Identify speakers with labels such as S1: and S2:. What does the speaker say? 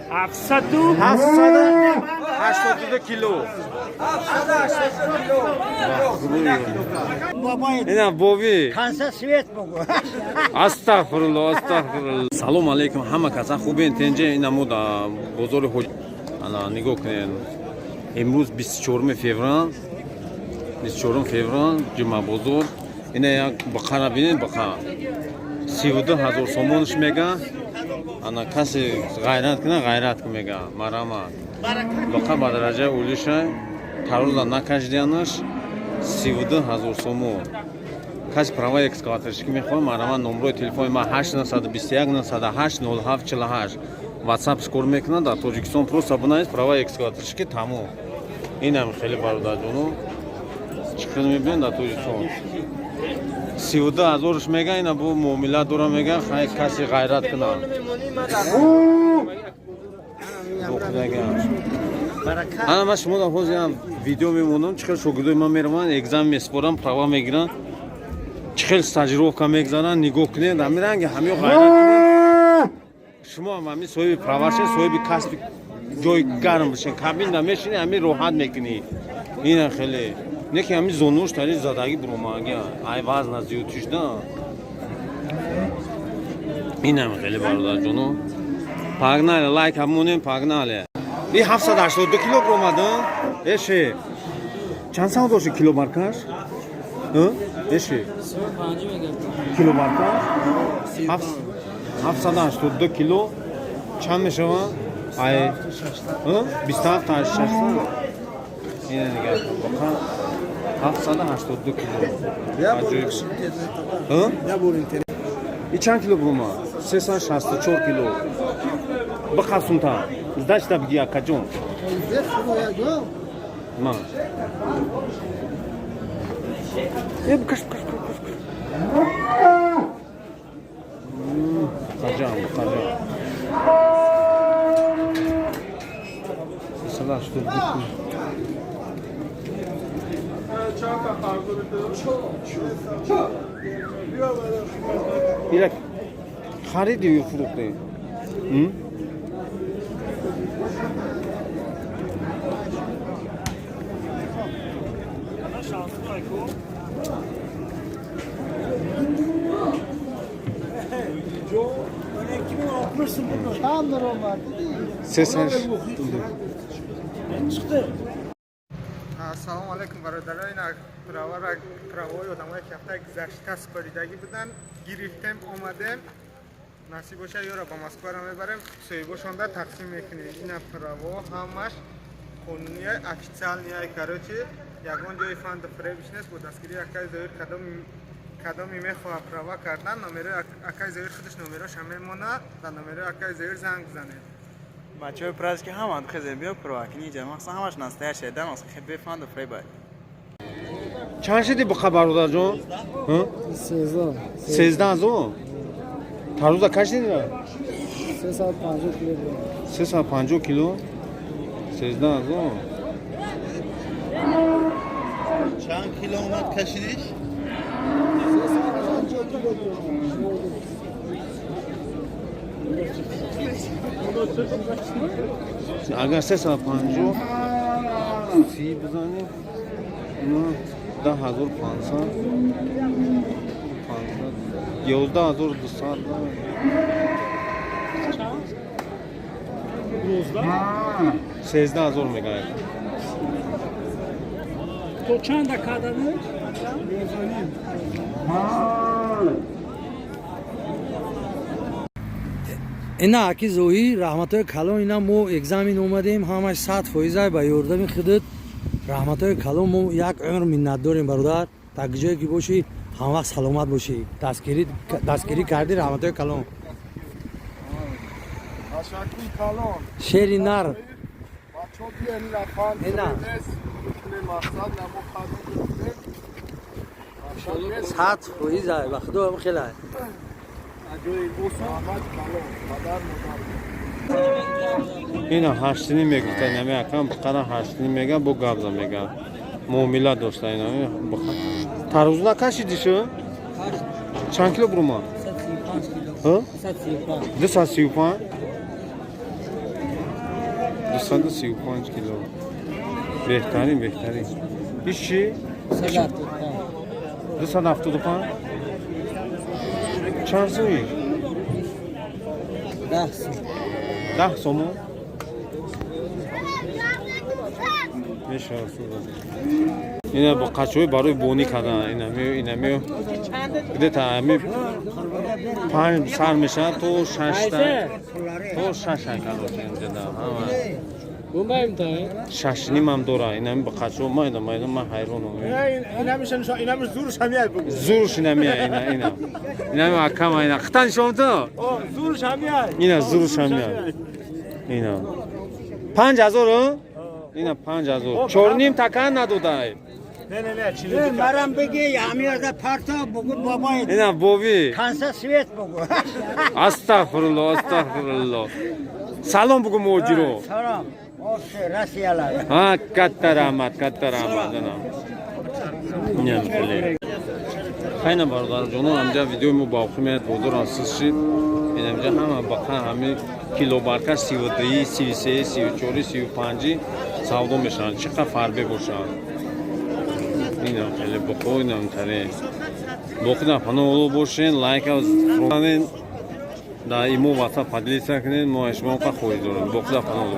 S1: 782 кило. Ина боби.
S2: Конца свет бугу.
S1: Астағфирулло, астағфирулло. Салом алейкум, ҳама каса хубен, тенҷе. Ина мо да бозори ҳоҷ. Ана нигоҳ кунед. Имрӯз 24 феврал, 24 феврал, ҷумъа бозор. Ина як бақара бинед, бақа. 32 ҳазор сомонш мега. Ана касе ғайрат кунад, ғайрат кун мега. Марҳамат. Бақа ба дараҷаи олиша, тароза накашиданаш 32 ҳазор сомон. Каси права экскаваторщик мехоҳад, марҳамат, номрои телефони ман 821 908 07 48. Ватсап кор мекунад дар Тоҷикистон. Просто бинавис «права экскаваторщики», тамом. Инам хеле, бародарҷоно, чӣ хел мебинед, дар Тоҷикистон 32 ҳазорш мега. Ина бо муомила дора мега. Хай, каси ғайрат кунад. Бо худага. Ана ман шумо дар ҳозир видео мемонам, чӣ хел шогирдои ман мераванд, экзамен месупоранд, права мегиранд, чӣ хел стажировка мегзаранд. Нигоҳ кунед, ҳамин ранги ҳамиё ғайрат кунед. Шумо ҳам ҳамин соҳиби права шед, соҳиби касби, ҷои гарм бишен, кабинда мешини, ҳамин роҳат мекунӣ. Ина хеле не ки ҳамин зонуш тари задагӣ буромаги, ай вазна зиёд шуда. Инам хеле, бародарҷоно, погнали, лайк монем, погнали. И 782 кило буромада. Эше, чанд сам дошти кило баркаш? Эше, кило баркаш 782 кило чанд мешавад? Ай 27 600. Ина нигоҳ, воқеан 782 кило. Аҷоиб. И чанд кило буромад? 364 кило. Биқасунта сдача та биги, акаҷон. Ма е, бикаш, бикаш, бикаш, бикаш. Қаҷам, қаҷам. 382 кило. Ила хариди ё фурӯхтӣ? М? Сесаш.
S3: Ассалому алайкум, бародаро. Ина правара, правои одамое ки ҳафтаи гузашта супоридагӣ буданд, гирифтем, омадем. Насиб боша, ёро ба Москваро мебарем, соҳибошонда тақсим мекунем. Ина право ҳамаш қонунияй, официальный. Короче, ягон ҷои фанду фиребиш нест. Бо дастгирии акаи Зоир, кадоми мехоҳад права кардан, номерои акаи Зоир, худаш номероша мемонад, ба номерои акаи Зоир занг бизанед.
S4: Бачаҳои праздники ҳаманд хезем, биё права кини ҷа, махсусан ҳамаш настоящая да мас хе бефанду фребай.
S1: Чанд шиди буқа, бародарҷон?
S5: 13.
S1: 13 ҳазор. Таруза кашидира?
S5: 350 кило.
S1: 350 кило, 13 ҳазор.
S6: Чанд кило омад, кашидиш?
S5: 350 кило.
S1: Агар 350 си бизанем, на 10 500, 500, 11 200, 13 ҳазор мегӯяд.
S7: То чанда кардани?
S8: Ина аки Зоҳир, раҳматҳои калон. Ина мо экзамен омадем, ҳамаш 100%. Ба ёрдами худат, раҳматҳои калон. Мо як умр миннат дорем, бародар. Дар ҷое ки бошӣ, ҳамвақт саломат бошӣ. Дастгирӣ кардӣ, раҳматҳои калон.
S3: Ташаккур калон.
S8: Шери нар.
S3: Бачаҳо, биён, рафан.
S8: Ина.
S3: Мақсад намо қадр гирифтем.
S8: 100%, ба худо хела.
S3: Раҳмат калон, падар модар.
S1: Ина ҳаштини мегуфта, нами акам буқара ҳаштини мега, бо габза мега, муомила дошта. Ина тарӯз накашидишу, чанд кило бурума? 235. 235 кило. Беҳтарин, беҳтарин. Иш чӣ? 275. Чанд сум?
S5: 10.
S1: 10 сомон мешавад. Ина бо қачои барои бонӣ кардан, инами где-то ами панҷ сар мешавад то шашта, то шаша, короче, инҷада ҳама шашнимам дора. Инами бо қачо майда майда, ман ҳайронам. Зурш инамия, ина, ина, инами акама, ина хитан нишон. Ина зурш ҳамия, ина 5000, ина 5000, чорним такан надодай.
S2: Марам бигӣ, ҳамиёрда парто бугу, бобой.
S1: Ина боби.
S2: Конца свет бугу.
S1: Астағфирулло, астағфирулло. Салом бугу муҳоҷиро.
S2: Салом россиялар.
S1: Ҳа, катта раҳмат, катта раҳмат. Ина хеле хайна, бародарҷоно, ҳамҷа видеои мо ба охир меяд. Бозорам сиз шид. Инамҷа ҳама бақа ҳами килобарка 32, 33, 34, 35 савдо мешаванд. Чӣ қадр фарбе бошанд. Инам хеле бухо, инам таре боқи. Дар паноҳ Олло бошен. Лайка дар имо, ватсап поделиться кунед. Мо шумо хоҳиш дорем. Боқи дар паноҳ.